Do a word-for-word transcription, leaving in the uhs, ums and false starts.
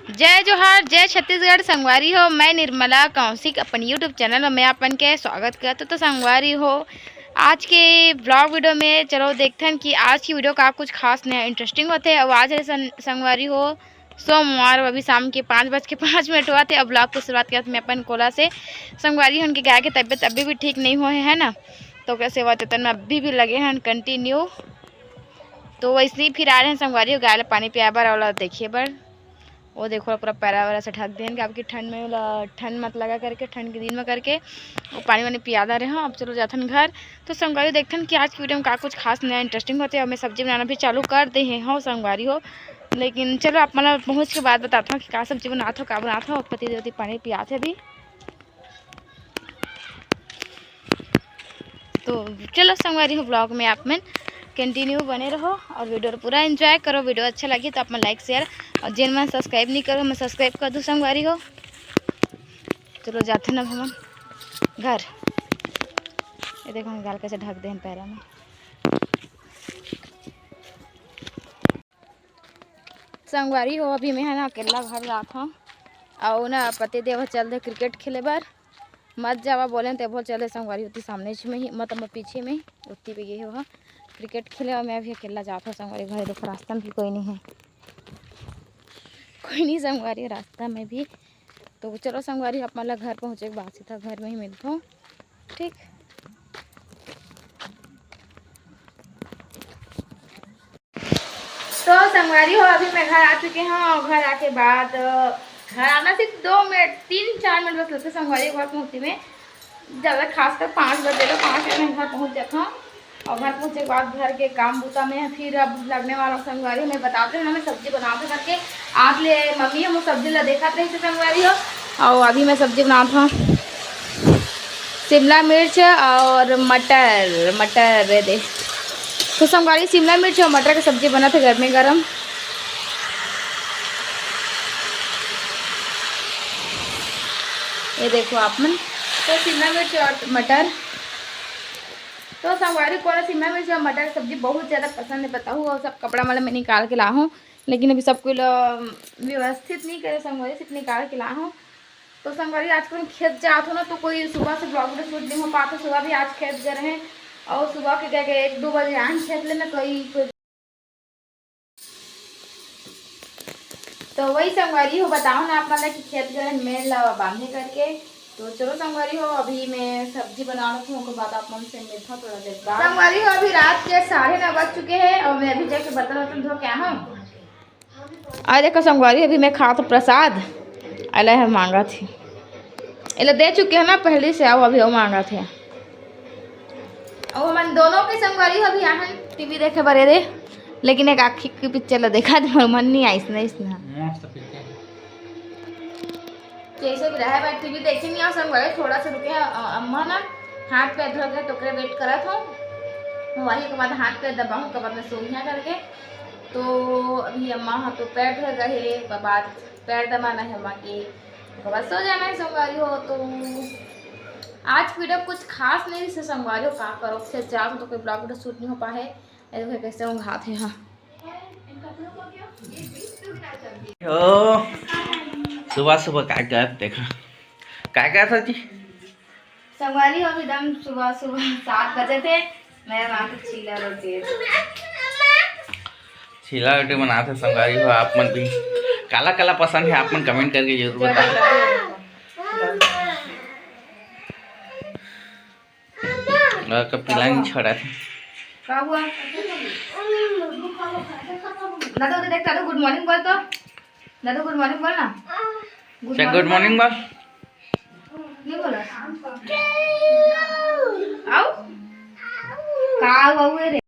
जय जोहार, जय छत्तीसगढ़। संगवारी हो, मैं निर्मला कौशिक अपन YouTube चैनल में अपन के स्वागत करत हों। तो संगवारी हो, आज के ब्लॉग वीडियो में चलो देखथन कि आज की वीडियो का कुछ खास नया इंटरेस्टिंग होथे। और आज है सन-, संगवारी हो, सोमवार, अभी शाम के पाँच बज के पाँच मिनट होवत हे। अब ब्लॉग के शुरुआत करत मैं अपन कोला से। संगवारी हो, उनके गाय के तबीयत अभी भी ठीक नहीं होए है ना, तो ओकर सेवा जतन में अभी भी लगे हैं कंटिन्यू। तो वैसे ही फिर आ रहे हैं संगवारी हो गाय ला पानी पियाए बर, ओला देखे बर। वो देखो, पूरा पैरा वैरा से ढक देन, काबर कि ठंड में ओला, ठंड मत लगा करके, ठंड के दिन में करके वो पानी वानी पिया दे रहे हो। अब चलो जाथन घर। तो संगवारी देखथन कि आज की वीडियो में का कुछ खास नया इंटरेस्टिंग होथे। और मैं सब्जी बनाना भी चालू कर दे हूँ संगवारी हो, लेकिन चलो आप मन ला पहुँच के बाद बताता हूँ कि का सब्जी बनात हो, का बनात हो। पति देव जी पानी पियात हे अभी। तो चलो संगवारी हो, ब्लॉग में आप मन कंटिन्यू बने रहो और वीडियो ला पूरा एंजॉय करो। वीडियो अच्छा लगी तो आप मन लाइक, शेयर, और जेन मन सब्सक्राइब नहीं करो, मन सब्सक्राइब कर दो संगवारी हो। चलो जाथन अब हमन घर। ये देखो, हम गाय ला कैसे ढक दे हन पैरा में। संगवारी हो, अभी मैं ह ना अकेला घर जात हव, अउ ना पति देव चल दे क्रिकेट खेले बर। मत जावा बोले, ते बोल चल दे संगवारी, ओती सामने में ही, मतलब पीछे में, ओती पे गे हे ओहा क्रिकेट खेले। और मैं अभी अकेला जात हव संगवारी घर, देखो रास्ता में भी कोई नहीं है, कोई नहीं संगवारी रास्ता में भी। तो चलो संगवारी, आप मन ला घर पहुँचे के बाद सीधा घर में ही मिलथों, ठीक। तो संगवारी हो, अभी मैं घर आ चुके हूँ और घर आके बाद, अ, घर आना सिर्फ दो मिनट, तीन चार मिनट बस लगते संगवारी हो घर पहुँचती में। ज़्यादा खासकर पाँच बजे लो, पाँच बजे मैं घर पहुँच जाता हूँ। और घर पहुँचे के बाद घर के काम बूता में फिर अब लगने वाला संगवारी, मैं बताते हैं ना, मैं सब्जी बनाते करके आप ले मम्मी हम सब्जी ला देखत रही थे संगवारी हो। और अभी मैं सब्जी बनाता हूँ शिमला मिर्च और मटर, मटर रे दे। तो संगवारी शिमला मिर्च और मटर के सब्जी बनत हे गर्मी गरम। ये देखो आप मन, तो शिमला मिर्च और मटर। तो संगवारी कोला शिमला मिर्च और मटर के सब्जी बहुत ज़्यादा पसंद है, बताऊँ, और सब कपड़ा मन ला मैं निकाल के ला हूँ, लेकिन अभी सब कोई ला व्यवस्थित नहीं करे संगवारी, सिर्फ निकाल के ला हूँ। तो संगवारी आज को खेत जात हो ना, तो कोई सुबह से ब्लॉग वीडियो शूट नहीं हो पाता। सुबह भी आज खेत गए रहे और सुबह के गए एक दो बजे आए खेत ले ना, कोई, कोई। तो वही संगवारी हो, बताओ ना आप मन ला कि खेत गए रहे मेड़ ला बांधे करके। तो चलो संगवारी हो, अभी मैं सब्जी बना लेती हूँ, ओकर बाद आप मन से मिलता हूँ थोड़ा देर बाद। संगवारी हो, अभी रात के साढ़े नौ बज चुके हैं और मैं अभी जाके बर्तन वर्तन धो के आया हूँ। अरे देखो संगवारी, अभी मैं खात प्रसाद, अले है मांगत हे, एला दे चुके हैं ना पहले से, आओ अभी वो मांगत हे। और हमन दोनों के संगवारी अभी आहन टीवी देखे बर रे, लेकिन एक आखिरी पिक्चर ला देखा, मोर मन नहीं आइस ना, इसना। मस्त पिक्चर। जैसे भी रहे भाई, टीवी देखे नहीं आओ संगवारी, थोड़ा सा रुके हैं। अ, अम्मा ना हाथ पैर धो के तोकरे वेट करत हो, वही के बाद हाथ पैर दबाहूँ के बाद में सोइया करके। तो अभी अम्मा हा तो पैर धोए गए हे, ओकर बाद पैर दबाना है अम्मा के, ओकर बाद सो जाना है संगवारी हो। तो आज वीडियो कुछ खास नहीं से संगवारी हो, का करो, फिर जाओ तो कोई ब्लॉग वीडियो शूट नहीं हो पाए। ये देखो कैसे उंघात हे, हाँ। हो, सुबह सुबह काय करत देखा, काय करत हो जी? संगवारी हो, एकदम सुबह सुबह सात बजे थे, मैं वहाँ पे चीला रोटी। चीला रोटी बनाते संगवारी हो, आप मन भी काला काला पसंद है, आप मन कमेंट करके जरूर बताओ। और कब पिलाएंगे छोड़ा थे। का हुआ? दादू, उधर देख, दादू, गुड मॉर्निंग बोल तो। दादू, गुड मॉर्निंग बोल ना। गुड चल, गुड मॉर्निंग बोल। नहीं बोला। आओ। का हुआ रे?